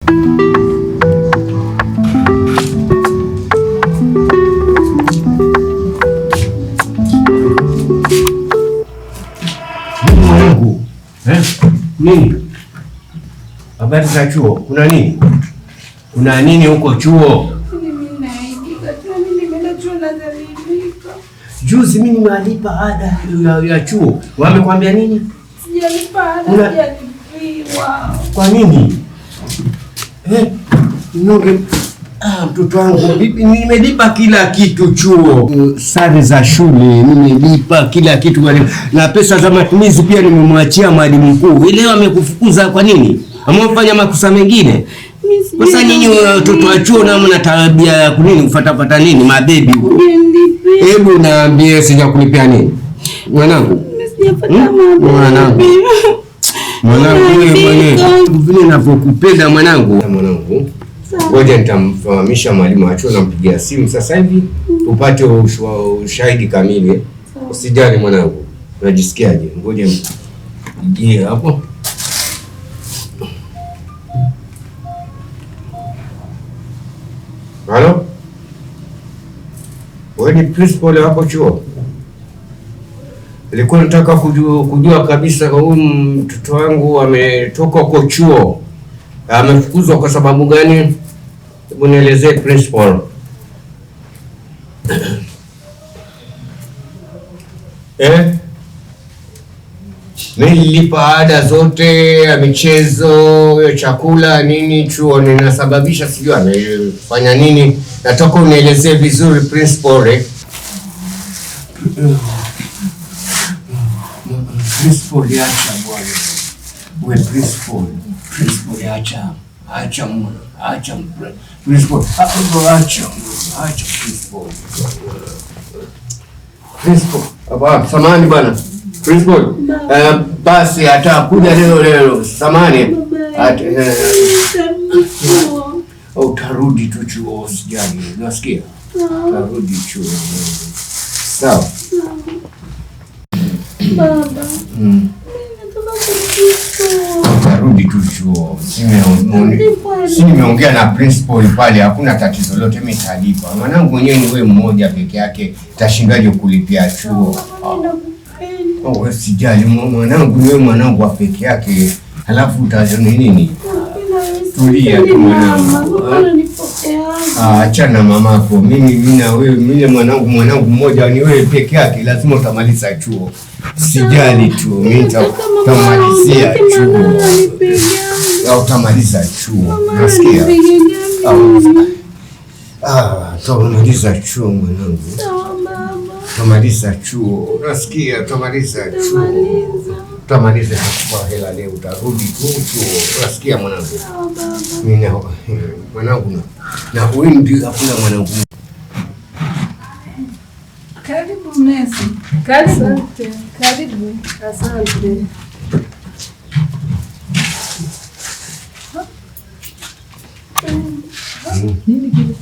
Mwanangu, eh? Nini? Habari za chuo? Kuna nini? Kuna nini huko chuo? Juzi mimi nimelipa ada ya chuo. Wamekwambia nini? Sijalipa ada, sijalipiwa. Kwa nini? Mnoge, mtoto wangu, nimelipa kila kitu chuo. Sare za shule nimelipa kila kitu, na pesa za matumizi pia nimemwachia mwalimu mkuu. Leo amekufukuza kwa nini? Amefanya makosa mengine? Sasa nyinyi watoto wa chuo na mna tabia ya kunini kufuata nini mabebi huko? Hebu naambie, sijakulipia nini? Mwanangu. Mwanangu. Mwanangu wewe mwenyewe. Vile ninavyokupenda mwanangu. Mwanangu. Ngoja nitamfahamisha mwalimu wa chuo, nampigia simu sasa hivi tupate ushahidi kamili. Usijali mwanangu. Unajisikiaje? Ngoja nipigie hapo. Halo? Wewe ni principal hapo chuo? Nilikuwa nataka kujua kabisa huyu mtoto wangu ametoka huko chuo. Amefukuzwa kwa sababu gani? Hebu nielezee principal. Mimi nilipa ada zote ya michezo, ya chakula, nini chuo, ninasababisha sijui amefanya nini. Nataka unielezee vizuri principal. Principal acha bwana. We principal, principal acha. Acha acha principal. Acha, acha principal. Principal, hapa samahani bwana. Principal, basi atakuja leo leo. Samahani. Utarudi tu chuo, usijali. Unasikia? Utarudi chuo. Sawa. Baba. Utarudi tu chuo. Si nimeongea na principal pale, hakuna tatizo lolote, mimi nitalipa. Mwanangu mwenyewe ni wewe mmoja peke yake, tashindaje kulipia chuo? Oh, sijali mwanangu, ni wewe mwanangu wa peke yake. Halafu utajoni nini? Tulia tu mwanangu. Acha na mamako. Mimi na wewe, mimi mwanangu mmoja ni wewe peke yake, lazima utamaliza chuo. Sijali tu, mimi nitamalizia chuo. Utamaliza chuo. Nasikia? Utamaliza chuo mwanangu. Utamaliza chuo. Nasikia? Utamaliza chuo. Utamaliza kwa hela leo, utarudi tu chuo. Unasikia mwanangu? Mimi mwanangu na huyu ndio hakuna mwanangu. Karibu Messi. Karibu. Asante. Karibu. Asante. Nini kile?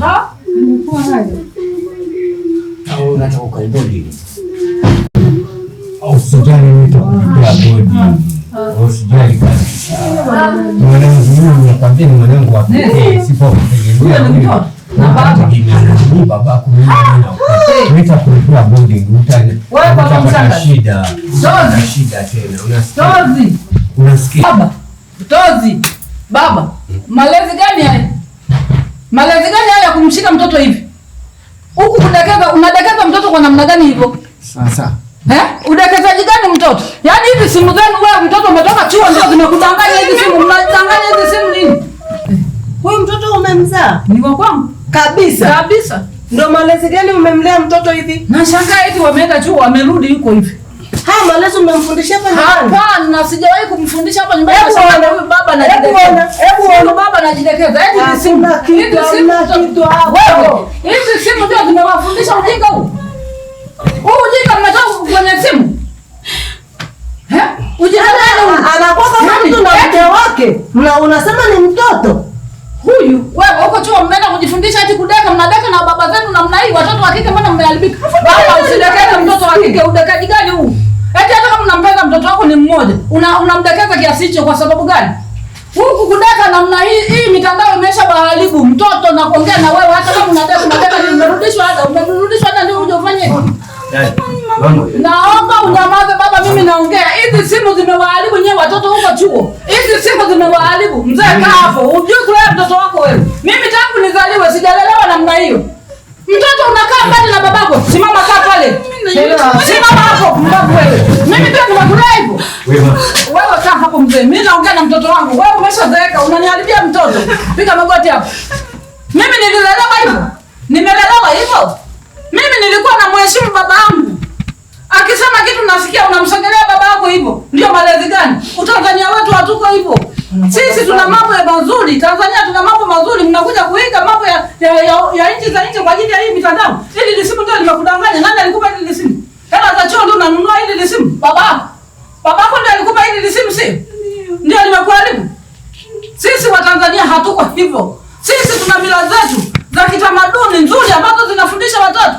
Ha? Nimekuwa hayo. Au unataka ukaibodi? Au usijali, mimi nitakulipia bodi. Usijali kabisa. Mwanangu mimi nakwambia ni mwanangu wa pekee, sipo kutegemea. Na baba. Babako mimi na nitakulipia bodi, utapata shida. Utapata shida tena. Unasikia? Tozi. Unasikia? Baba. Tozi. Baba. Malezi gani haya? Malezi gani haya kumshika mtoto hivi? Huku kudekeza, unadekeza mtoto kwa namna gani hivyo? Sasa. Udekezaji gani mtoto? Yaani hizi simu zenu wewe mtoto umetoka chuo ndio zimekudanganya hizi simu, mnadanganya hizi simu nini? Huyu mtoto umemzaa? Ni wa kwangu. Kabisa. Kabisa. Ndio malezi gani umemlea mtoto hivi? Nashangaa eti wameenda chuo wamerudi yuko hivi. Haya malezi umemfundisha hapa nyumbani? Hapana, sijawahi kumfundisha hapa nyumbani. Hebu ona huyu baba anajidekeza. Hebu ona baba anajidekeza. Eti simu kitu hapo. Wewe, hizi simu ndio zimewafundisha ujinga huu. Huu ujinga mmetoka kwenye simu. Ujinga gani huu? Anakuwa kama mtu na mke wake. Unasema ni mtoto. Huyu wewe huko chuo mmeenda kujifundisha eti kudeka, mnadeka na baba zenu namna hii, watoto wa kike mbona mmeharibika? Baba usidekeze mtoto wa kike, udekaji gani huu? Eti hata kama unampenda mtoto wako ni mmoja, unamdekeza kiasi hicho kwa sababu gani? Huku kudeka namna hii, hii mitandao imesha waharibu mtoto na kuongea na wewe hata kama unataka nimerudishwa ada, umerudishwa ada ndio uje ufanye. Naomba unyamaze baba, mimi naongea. Hizi simu zimewaharibu nyewe watoto huko chuo. Hizi simu zimewaharibu. Mzee kaa hapo, hujui kulea mtoto wako wewe. Mimi tangu nizaliwe sijalelewa namna hiyo. Mtoto unakaa mbali na babako. Simama kaa pale. Simama hapo mbabu wewe. Mimi pia nimekulea hivyo. Wewe kaa hapo mzee. Mimi naongea na mtoto wangu. Wewe umeshazeeka, unaniharibia mtoto. Piga magoti hapo. Mimi nililelewa hivyo. Nimelelewa hivyo. Mimi nilikuwa namheshimu babangu. Akisema kitu nasikia unamsogelea baba yako hivyo. Ndio malezi gani? Utanzania wetu hatuko hivyo. Sisi tuna mambo ya mazuri. Tanzania tuna mambo mazuri. Mnakuja kuiga mambo ya nchi za nje kwa ajili ya hii mitandao. Hili lisimu ndio limekudanganya. Nani alikupa hili lisimu? Hela za chuo ndio unanunua hili lisimu. Babako. Babako ndio alikupa hili lisimu si? Ndio limekuharibu. Sisi wa Tanzania hatuko hivyo. Sisi tuna mila zetu za kitamaduni nzuri ambazo zinafundisha watoto.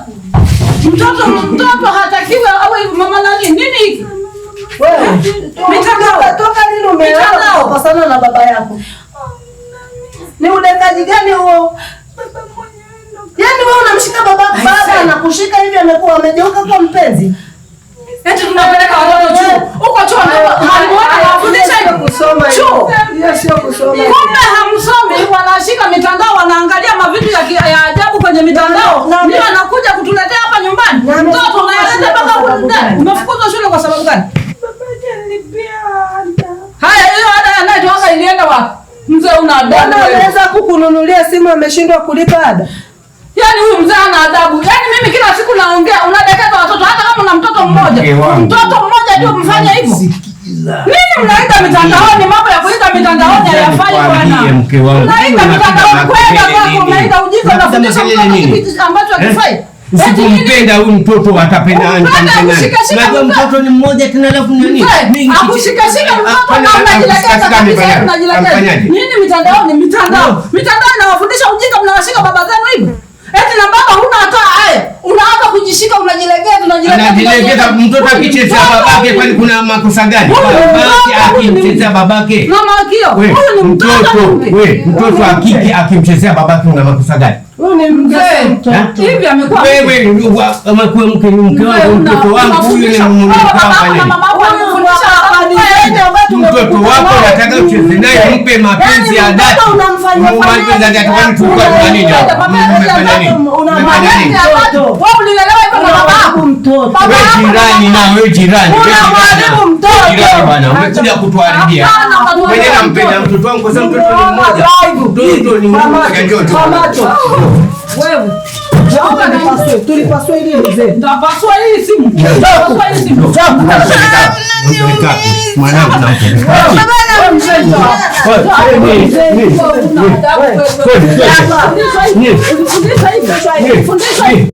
Mtoto hatakiwi awe hivyo. Mama nani? Nini hiki? Wewe Mitandao. toka lini umeanza kukosana na baba yako? Ni udekaji gani huo? Yaani wewe unamshika baba anakushika hivi, amekuwa amegeuka kwa mpenzi. Eti tunapeleka watoto chuo. Huko chuo ndio mwalimu wao anawafundisha hivyo kusoma. Chuo. Hiyo sio kusoma. Kumbe hamsomi, wanashika mitandao, wanaangalia mavitu ya ajabu kwenye mitandao. Ndio anakuja kutuletea hapa nyumbani. Mtoto unayeleta mpaka huko ndani. Umefukuzwa shule kwa sababu gani? Baba hajanilipia ada. Haya, hiyo ada anayetoka ilienda wapi? Mzee una adabu. Bwana anaweza kukununulia simu ameshindwa kulipa ada. Yaani huyu mzee ana adabu. Yaani mimi kila siku naongea, unadekeza watoto hata kama una mtoto mmoja. Mtoto mmoja ndio mfanye hivyo. Nini mnaita mitandaoni? Mambo ya kuita mitandaoni hayafai bwana. Mnaita mitandaoni kwenda kwako, mnaita ujinga, unafundisha mtoto kitu ambacho hakifai. Usipompenda huyu mtoto atapenda nani? Unajua mtoto ni mmoja tena alafu nani? Akushikashika mtoto na unajilegeza kabisa, unajilegeza. Nini mitandaoni? Mitandao. Mitandao inawafundisha ujinga, mnawashika baba zenu hivyo. Eti na baba huna hata haya. Unaanza kujishika, unajilegeza, unajilegeza. Anajilegeza mtoto akichezea babake, kwani kuna makosa gani? Babake akimchezea babake. Mama akio. Huyu ni mtoto. Wewe mtoto akike akimchezea babake una makosa gani? Huyu ni mzee. Hivi amekuwa wewe amekuwa mke wangu, mtoto wangu huyu ni mume wangu. Mtoto wako nataka ucheze naye, mpe mapenzi ya dhati. Wewe ulilelewa hivyo na babako. Wewe jirani na wewe jirani. Unamharibu mtoto. Bwana, umekuja kutuharibia. Wewe nampenda mtoto wangu kwa sababu mtoto ni mmoja. Mtoto ni mmoja njoo tu. Wewe tulipasua ile mzee. Ndapasua hii simu. Ndapasua hii simu. Mwanangu nampenda. Wewe mzee. Fundisha hivi. Fundisha hivi.